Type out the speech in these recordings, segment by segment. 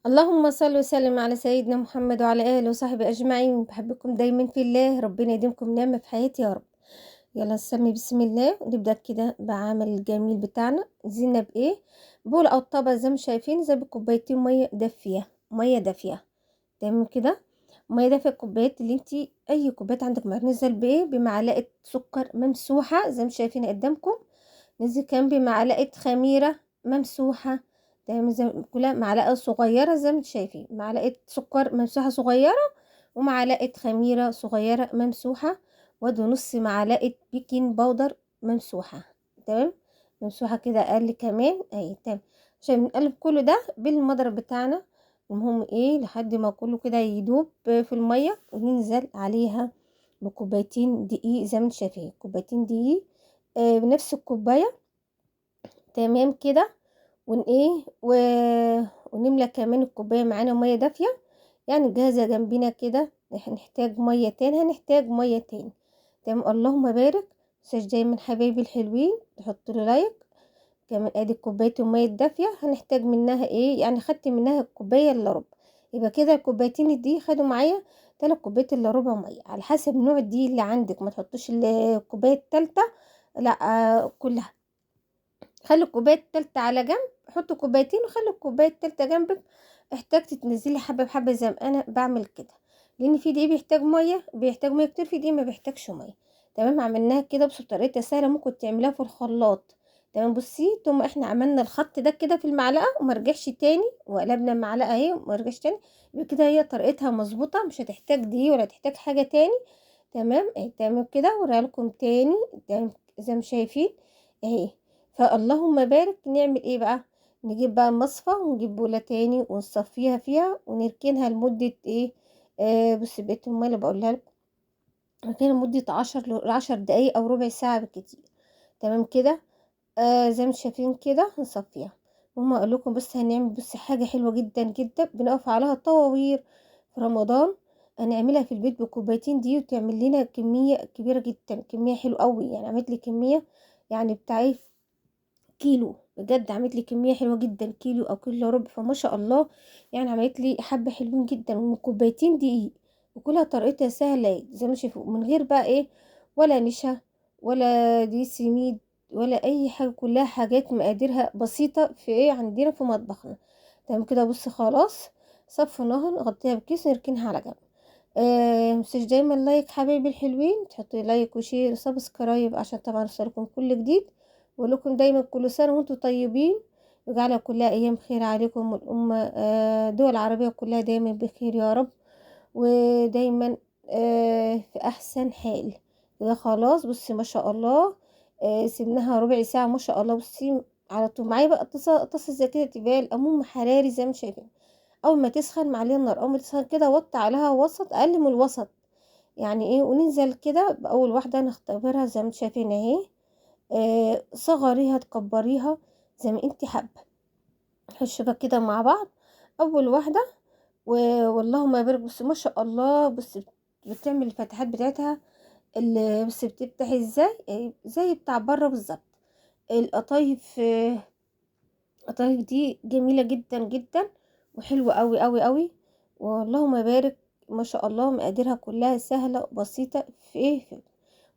اللهم صل وسلم على سيدنا محمد وعلى آله وصحبه أجمعين. بحبكم دايما في الله، ربنا يديمكم نعمة في حياتي يا رب. يلا نسمي بسم الله ونبدأ كده بعمل الجميل بتاعنا. نزلنا بإيه؟ بول أو طبق زي ما شايفين، زي بكوبايتين مية دافية، مية دافية تمام كده، مية دافية. الكوبايات اللي انتي أي كوبايات عندك معاك. نزل بإيه؟ بمعلقة سكر ممسوحة زي ما شايفين قدامكم. نزل كمان بمعلقة خميرة ممسوحة تمام، زي كلها معلقة صغيرة زي ما انتم شايفين، معلقة سكر ممسوحة صغيرة ومعلقة خميرة صغيرة ممسوحة، وادي نص معلقة baking powder ممسوحة تمام، ممسوحة كده اقل كمان اهي تمام. عشان نقلب كل ده بالمضرب بتاعنا. المهم ايه لحد ما كله كده يدوب في المية، وننزل عليها بكوبايتين دقيق زي ما انتم شايفين، كوبايتين دقيق بنفس الكوباية تمام كده. ون ايه ونملى كمان الكوباية معانا مية دافيه، يعني جاهزة جنبنا كده. هنحتاج مية تاني، هنحتاج مية تاني تمام. اللهم بارك. متنساش دايما حبايبي الحلوين تحطوا لي like. كمان ادي كوباية المية الدافيه هنحتاج منها ايه، يعني خدت منها كوباية الا ربع، يبقى كده الكوبايتين دي خدوا معايا 3 كوبايات الا ربع مية، على حسب نوع الدقيق اللي عندك. ما تحطوش الكوباية التالتة، لا كلها، خلي الكوباية التالتة على جنب، حطوا كوبايتين وخلي الكوباية التالتة جنبك. احتاجتي تنزلي حبه بحبه زي ما انا بعمل كده، لان في دقيق بيحتاج مية، بيحتاج مية كتير، في دقيق ما بيحتاجش مية تمام. عملناها كده بس بطريقة سهلة، ممكن تعمليها في الخلاط تمام. بصي ثم احنا عملنا الخط ده كده في المعلقة وما رجعش تاني، وقلبنا المعلقة اهي وما رجعش تاني، يبقى كده هي طريقتها مظبوطة، مش هتحتاج دقيق ولا هتحتاج حاجة تاني تمام اهي تمام كده. وريها لكم تاني تمام زي ما شايفين اهي. فاللهم بارك. نعمل ايه بقى؟ نجيب بقى مصفى ونجيب بوله تاني ونصفيها فيها ونركنها لمدة ايه، بصي بقيت المية اللي بقولها لكم، نركنها لمدة 10 دقايق او ربع ساعة بالكتير تمام كده. زي ما شايفين كده نصفيها. وما اقول لكم بس هنعمل بصي حاجة حلوة جدا جدا بنقف عليها طواوير في رمضان، هنعملها في البيت بكوبايتين دي، وتعمل لنا كمية كبيرة جدا، كمية حلوة قوي. يعني عملت لي كمية يعني بتاع كيلو، بجد عملت لي كمية حلوة جدا، كيلو او كيلو ربع، فما شاء الله يعني عملت لي حبه حلوين جدا، ومن كوبايتين دقيق، وكلها طريقتها سهلة زي ما شايفين، من غير بقى ايه ولا نشا ولا دي سميد ولا اي حاجة، كلها حاجات مقاديرها بسيطة في ايه عندنا في مطبخنا تمام كده. بصي خلاص صفيناها، نغطيها بكيس ونركنها على جنب. متنساش دايما like حبايبي الحلوين، تحطي like و share و subscribe عشان طبعا يوصلكم كل جديد. واقول لكم دايما كل سنة وانتم طيبين، ويجعلها كلها ايام خير عليكم، والامه دول العربية كلها دايما بخير يا رب، ودايما في احسن حال. كده خلاص بصي ما شاء الله سيبناها ربع ساعة ما شاء الله. بصي على طول معايا بقى طاسه زي كده تبال اموم حراري زي ما شايفين، اول ما تسخن معليه النار، اول ما تسخن كده وطي عليها وسط، اقل من الوسط يعني ايه، وننزل كده باول واحدة نختبرها زي ما شايفين اهي. صغريها تكبريها زي ما انت حابة، نشوفها كده مع بعض. اول واحدة واللهم بارك. بصي ما شاء الله، بصي بتعمل الفتحات بتاعتها اللي بصي بتفتحي ازاي زي بتاع بره بالظبط. القطايف، القطايف دي جميلة جدا جدا وحلوه قوي قوي قوي، واللهم بارك ما شاء الله. مقاديرها كلها سهلة وبسيطة في ايه، في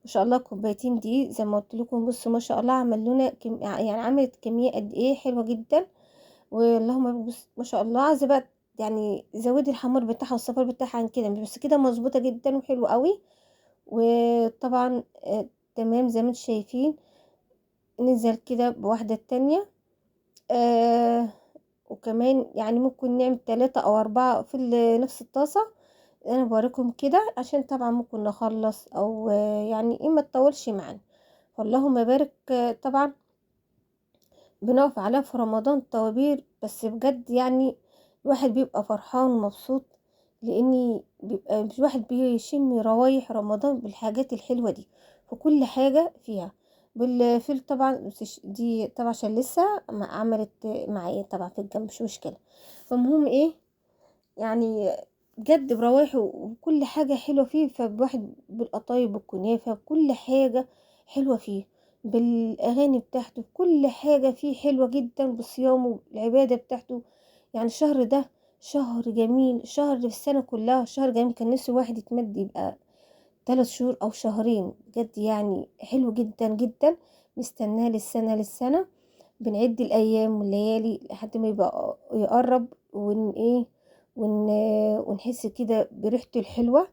ما شاء الله. كوبايتين دي زي ما قلت لكم، بصوا ما شاء الله عمل لنا يعني عملت كمية قد ايه حلوة جدا، واللهم بص ما شاء الله. عايزه بقى يعني زودي الحمار بتاعها والصفار بتاعها عن كده، بس كده مظبوطة جدا وحلوه قوي. وطبعا تمام زي ما انتم شايفين. ننزل كده بواحدة التانية، وكمان يعني ممكن نعمل 3 او 4 في نفس الطاسه. انا بوريكم كده عشان طبعا ممكن نخلص او يعني ايه ما تطولش معانا. فاللهم بارك. طبعا بنقف عليها في رمضان طوابير، بس بجد يعني الواحد بيبقى فرحان ومبسوط، لان بيبقى الواحد بيشم روايح رمضان بالحاجات الحلوة دي، فكل حاجة فيها بالفيل طبعا. دي طبعا عشان لسه ما عملت معايا طبعا في الجنب مش مشكلة. فالمهم ايه يعني بجد بروايحه وكل حاجة حلوة فيه، فالواحد بالقطايف بالكنافه بكل حاجة حلوة فيه، بالاغاني بتاعته بكل حاجة فيه حلوة جدا، بصيامه بالعبادة بتاعته. يعني الشهر ده شهر جميل، شهر في السنة كلها شهر جميل. كان نفسي واحد يتمد يبقى 3 شهور او شهرين، بجد يعني حلو جدا جدا. مستناه للسنة للسنة، بنعد الايام والليالي لحد ما يبقى يقرب ون ايه ون ونحس كده بريحته الحلوة.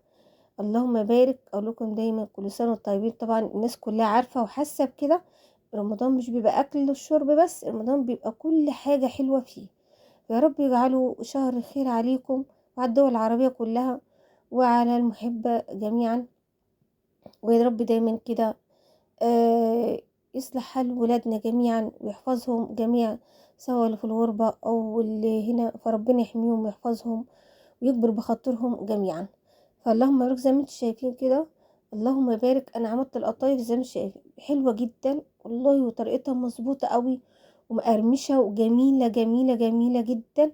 اللهم بارك. اقول لكم دايما كل سنة وانتم طيبين. طبعا الناس كلها عارفه وحاسه بكده، رمضان مش بيبقى اكل والشرب بس، رمضان بيبقى كل حاجة حلوة فيه. يا رب يجعله شهر خير عليكم وعلى الدول العربية كلها وعلى المحبة جميعا، ويا رب دايما كده يصلح حال ولادنا جميعا ويحفظهم جميعا، سواء اللي في الغربة أو اللي هنا، فربنا يحميهم ويحفظهم ويكبر بخاطرهم جميعا. فاللهم بارك. زي ما انتم شايفين كده اللهم بارك، انا عملت القطايف زي ما انتم شايفين حلوة جدا والله، وطريقتها مظبوطة قوي ومقرمشه وجميلة جميلة جميلة جدا،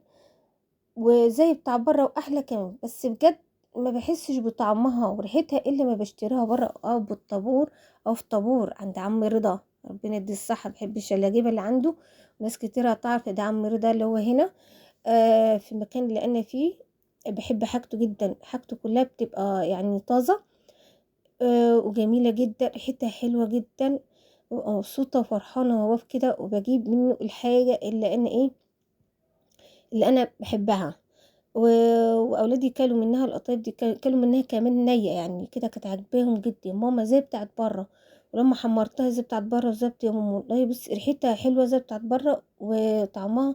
وزي بتاع بره واحلى كمان. بس بجد ما بحسش بطعمها وريحتها الا ما بشتريها بره او بالطابور او في طابور عند عم رضا، ربنا يديه الصحة. بحبش اجيب اللي عنده، ناس كتير هتعرف ده عم رضا اللي هو هنا في المكان اللي انا فيه. بحب حاجته جدا، حاجته كلها بتبقى يعني طازة وجميلة جدا، ريحتها حلوة جدا، ومبسوطة وفرحانه وهو كده، وبجيب منه الحاجة اللي انا ايه اللي انا بحبها. واولادي كلوا منها القطايف دي، كلوا منها كمان نيه يعني كده، كانت عاجباهم جدا ماما زي بتاعت بره. ولما حمرتها زي بتاعت بره بالظبط يا ماما والله، بص ريحتها حلوة زي بتاعت بره وطعمها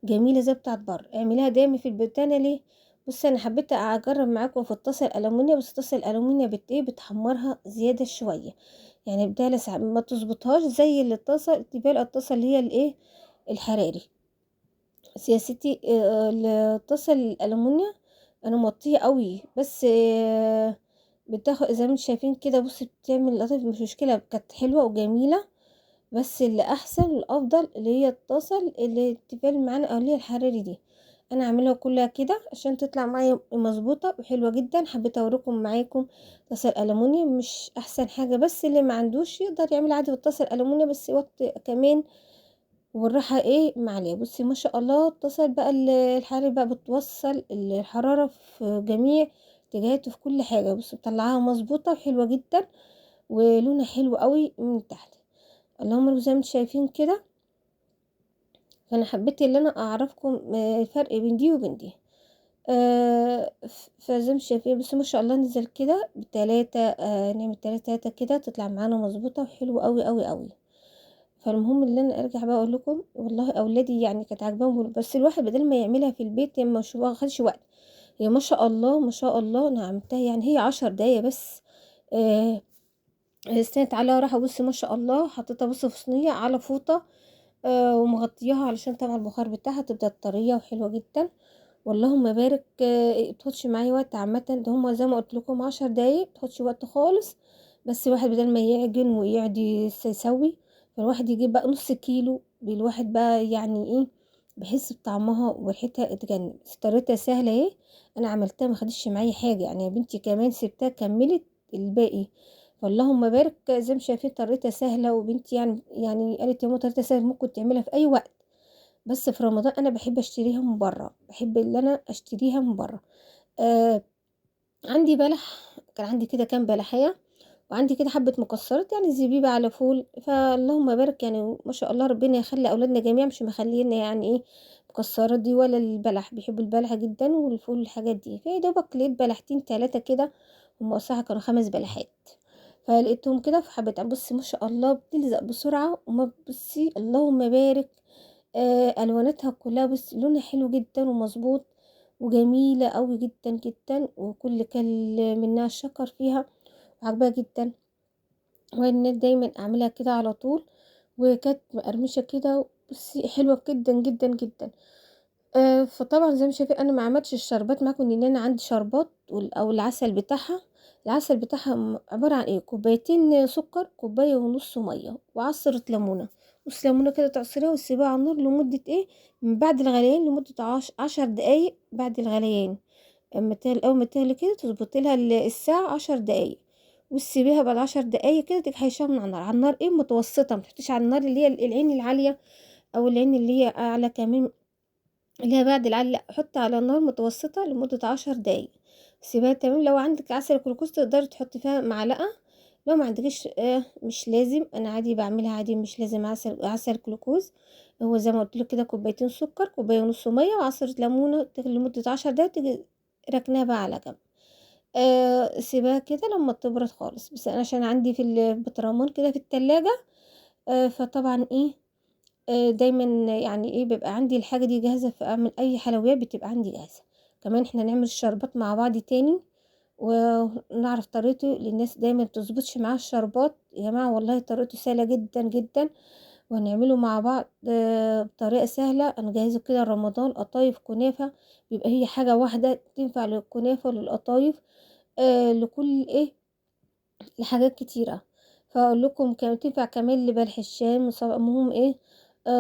جميلة زي بتاعت بره. اعمليها دايما في البيت. انا ليه بص انا حبيت اجرب معاكم في الطاسه الالومنيا، بس الطاسه الالومنيا بت ايه بتحمرها زيادة شوية، يعني بدها ما تظبطهاش زي اللي الطاسه تبقى الطاسه اللي هي الايه الحراري. بس يا ستي الطاسه الالومنيا انا موطيه قوي، بس بتاخد زي ما انتم شايفين كده. بصي بتعمل لطيف مش مشكلة، كانت حلوة وجميلة، بس اللي احسن والافضل اللي هي الطاسه اللي تبان معانا او اللي هي الحراري دي. انا عاملها كلها كده عشان تطلع معايا مظبوطة وحلوه جدا. حبيت اوريكم معاكم طاسه الالومنيا مش احسن حاجة، بس اللي ما عندوش يقدر يعمل عادي بالطاسه الالومنيا، بس وقت كمان والراحة ايه معليه. بصي ما شاء الله الطاسه بقى الحراري بقى بتوصل الحرارة في جميع اتجاهاته في كل حاجة. بصي بتطلعها مظبوطة وحلوه جدا ولونها حلو قوي من تحت. اللهم زي ما انتم شايفين كده. فانا حبيت ان انا اعرفكم الفرق بين دي وبين دي. فزي ما شايفين بس ما شاء الله نزل كده بتلاتة، نعمل تلاتة كده تطلع معانا مظبوطة وحلوه قوي قوي قوي. فالمهم اللي انا ارجع بقى اقول لكم والله اولادي يعني كانت عاجباهم، بس الواحد بدل ما يعملها في البيت يعني مش واخدش وقت. هي ما شاء الله ما شاء الله انا عملتها يعني هي 10 دقايق بس، استنيت عليها راحة. بصي ما شاء الله حطيتها بصي في صينية على فوطه ومغطياها علشان طبعا البخار بتاعها تبدا طرية وحلوه جدا. واللهم بارك. بتاخدش معايا وقت عامة، ده هما زي ما قلت لكم 10 دقايق بتاخدش وقت خالص. بس الواحد بدل ما يعجن ويقعد يسوي، فالواحد يجيب بقى نص كيلو، الواحد بقى يعني ايه بحس بطعمها وريحتها اتجنن. طريقتها سهلة اهي، انا عملتها ما خدتش معايا حاجة يعني، يا بنتي كمان سبتها كملت الباقي. فاللهم بارك. زي ما شايفين طريقتها سهلة، وبنتي يعني قالت يا ماما طريقتها سهلة ممكن تعملها في اي وقت، بس في رمضان انا بحب اشتريها من بره، بحب اللي انا اشتريها من بره. عندي بلح، كان عندي كده كام بلحيه، وعندي كده حبه مكسرات يعني زبيبه على فول. فاللهم بارك يعني ما شاء الله ربنا يخلي اولادنا جميعا، مش مخلينا يعني ايه مكسرات دي ولا البلح، بيحبوا البلح جدا والفول والحاجات دي. فيا دوبك لقيت بلحتين 3 كده، هم اصلا كانوا 5 بلحات، فلقيتهم كده فحبيت. بصي ما شاء الله بتلزق بسرعة، وما بصي اللهم بارك، الوانتها كلها بصي لونها حلو جدا ومظبوط وجميلة قوي جدا جدا، وكل كل منها الشكر فيها وعجبها جدا. وانا دايما اعملها كده على طول، وكانت مقرمشه كده بصي حلوة جدا جدا جدا. فطبعا زي ما شايفين انا ما عملتش الشربات معاكم، لان انا عندي شربات او العسل بتاعها. العسل بتاعها عبارة عن ايه؟ كوبايتين سكر، كوباية ونص مية، وعصره ليمونه، نص ليمونه كده تعصريها وتسيبيها على النار لمدة ايه من بعد الغليان، لمدة 10 دقايق بعد الغليان. اما اول ما تغلي كده تظبطي لها الساعة 10 دقايق، وتسيبيها بعد 10 دقايق كده تجحيشها من على النار، على النار ايه متوسطه، ما تحطيش على النار اللي هي العين العالية او العين اللي هي اعلى كمان اللي هي بعد العلي، لأ حطي على النار متوسطة لمدة 10 دقايق، سيبيها تمام. لو عندك عسل جلوكوز تقدري تحطي فيها معلقة، لو ما عندكيش مش لازم، انا عادي بعملها عادي، مش لازم عسل جلوكوز. هو زي ما قلت لك كده كوبايتين سكر، كوباية ونص مية، وعصره ليمونه تغلي لمدة 10 دقايق، تيجي ركناها بقى على جنب. سيبها كده لما تبرد خالص. بس انا عشان عندي في البطرمان كده في التلاجة، فطبعا ايه، دايما يعني ايه بيبقى عندي الحاجة دي جاهزة، فاعمل اي حلويات بتبقى عندي جاهزة. كمان احنا نعمل الشربات مع بعض تاني ونعرف طريقته، للناس دايما بتظبطش معاها الشربات يا جماعة، والله طريقته سهلة جدا جدا، وهنعمله مع بعض بطريقة سهلة. هنجهزه كده رمضان، قطايف كنافه، بيبقى هي حاجة واحدة تنفع للكنافه وللقطايف، لكل ايه، لحاجات كتيرة. فاقول لكم كمان تنفع كمان لبلح الشام، المهم ايه،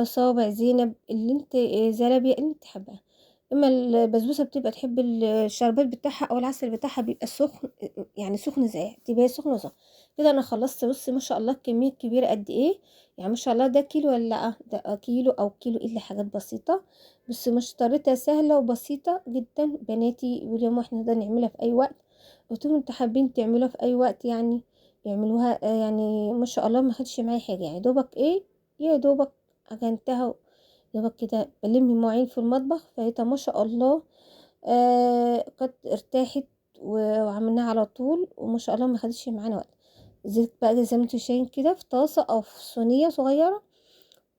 صابع زينب اللي انت، زلابيا اللي انت حباها. اما البسبوسه بتبقى تحب الشربات بتاعها او العسل بتاعها بيبقى سخن، يعني سخن زي تبقى سخنة سخن كده. انا خلصت، بصي ما شاء الله الكمية كبيرة قد ايه، يعني ما شاء الله ده كيلو ولا لا، ده كيلو او كيلو الا حاجات بسيطة. بس مش طريقتها سهلة وبسيطة جدا، بناتي بيقولوا احنا نقدر نعملها في اي وقت، قلت لهم انتوا حابين تعملوها في اي وقت يعني يعملوها، يعني ما شاء الله ما خدش معايا حاجة، يعني دوبك ايه، يا دوبك عجنتها دوبك كده بلم المواعين في المطبخ، فهي ما شاء الله قد ارتاحت وعملناها على طول، وما شاء الله ما خدتش معانا وقت. زيت بقى زي ما انتوا شايفين كده في طاسه او في صينية صغيرة،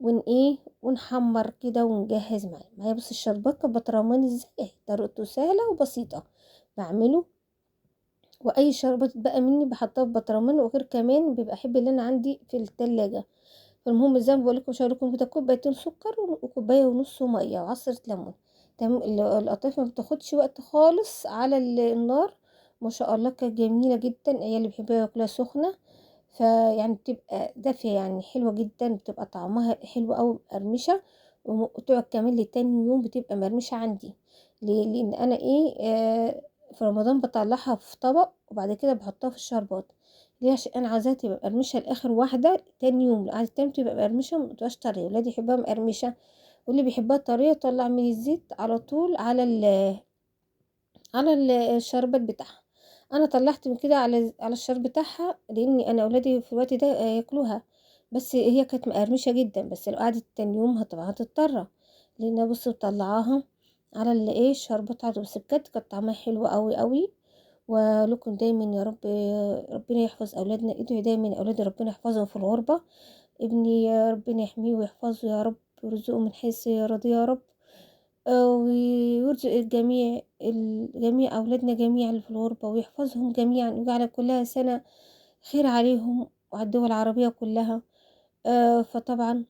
ون ايه ونحمر كده ونجهز معايا. بص الشربات بطرمان ازاي، طريقته سهلة وبسيطة بعمله، واي شربات بقى مني بحطها في بطرمان، وغير كمان بيبقى احب اللي انا عندي في التلاجة. فالمهم زي ما بقول لكم مش هقول لكم كده، كوبايتين سكر وكوبايه ونص مية وعصره ليمون، تمام. القطايف ما بتاخدش وقت خالص على النار، ما شاء الله كانت جميلة جدا، العيال اللي بيحبوها ياكلوها سخنة، فيعني بتبقى دافيه يعني حلوة جدا، بتبقى طعمها حلو قوي مقرمشه، وتقعد كمان لتاني يوم بتبقى مرمشه عندي. ليه؟ لان انا ايه، في رمضان بطلعها في طبق وبعد كده بحطها في الشربات. ليه؟ عشان انا عايزاها تبقى مقرمشه لاخر واحدة تاني يوم، لو عايزه تاني تبقى مقرمشه ما تبقاش طرية، ولادي يحبوها مقرمشه، واللي بيحبها طرية طلع من الزيت على طول على الشربات بتاعها. انا طلعت من كده على الشرب بتاعها، لان انا اولادي في الوقت ده ياكلوها، بس هي كانت مقرمشه جدا، بس لو قعدت تاني يوم طبعا هتضطر، لان بص مطلعاها على ايه الشربات على طول. بس بجد كانت طعمها حلو قوي قوي. ولكم دايما يا رب ربنا يحفظ اولادنا، ادعي دايما اولادي ربنا يحفظهم في الغربة، ابني ربنا يحميه ويحفظه يا رب، ويرزقه من حيث يرضي يا رب، ويرزق الجميع، الجميع اولادنا جميعا اللي في الغربة، ويحفظهم جميعا، ويجعل كلها سنة خير عليهم وعلى الدول العربية كلها. فطبعا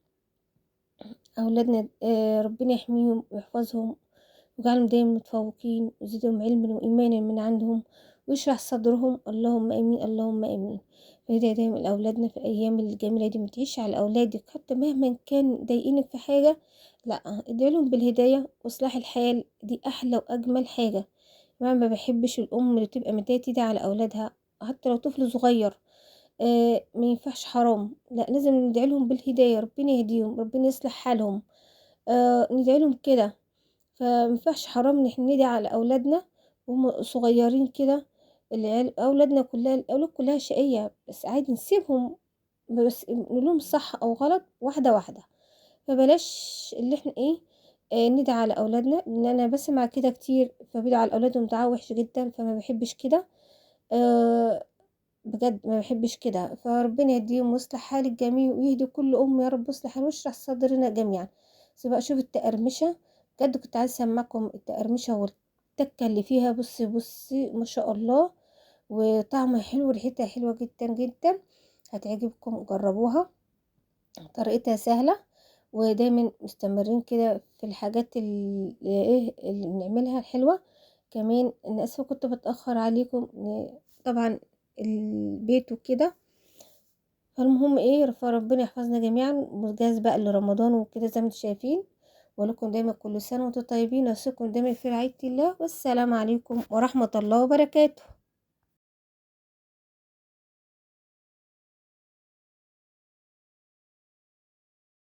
اولادنا ربنا يحميهم ويحفظهم ويجعلهم دايما متفوقين، ويزيدهم علما وإيمانا من عندهم، ويشرح صدرهم، اللهم آمين اللهم آمين. فندعي دايما لأولادنا في الأيام الجميلة دي، ما تعيش على أولادك حتى مهما كان ضايقينك في حاجة، لا ادعي لهم بالهداية وإصلاح الحال، دي أحلى وأجمل حاجة. ما بحبش الأم اللي تبقى متضايقة تدعي على أولادها حتى لو طفل صغير، ما ينفعش حرام، لا لازم ندعي لهم بالهداية، ربنا يهديهم، ربنا يصلح حالهم، ندعي لهم كده. فمينفعش حرام ان احنا ندعي على اولادنا وهم صغيرين كده، العيال اولادنا كلها، الاولاد كلها شقيه، بس عادي نسيبهم، بس نقول لهم صح او غلط واحدة واحدة. فبلاش اللي احنا ايه، ندعي على اولادنا، لان انا بسمع كده كتير فبيدعوا على اولادهم دعاء وحش جدا، فما بحبش كده، بجد ما بحبش كده. فربنا يهديهم ويصلح حال الجميع، ويهدي كل ام يا رب، ويصلح حال ويشرح صدرنا جميعا. بس بقى شوف التقرمشه، بجد كنت عايزه اسمعكم التقرمشه والتكه اللي فيها، بصي بصي ما شاء الله، وطعمها حلو وريحتها حلوة جدا جدا، هتعجبكم، جربوها، طريقتها سهلة، ودايما مستمرين كده في الحاجات اللي ايه اللي بنعملها الحلوة. كمان انا اسفه كنت بتاخر عليكم طبعا البيت وكده. فالمهم ايه، فربنا يحفظنا جميعا، وجاهز بقى لرمضان وكده زي ما انتم شايفين. ولكم دايما كل سنة وانتم طيبين، وأشوفكم دايما في رعاية الله، والسلام عليكم ورحمة الله وبركاته.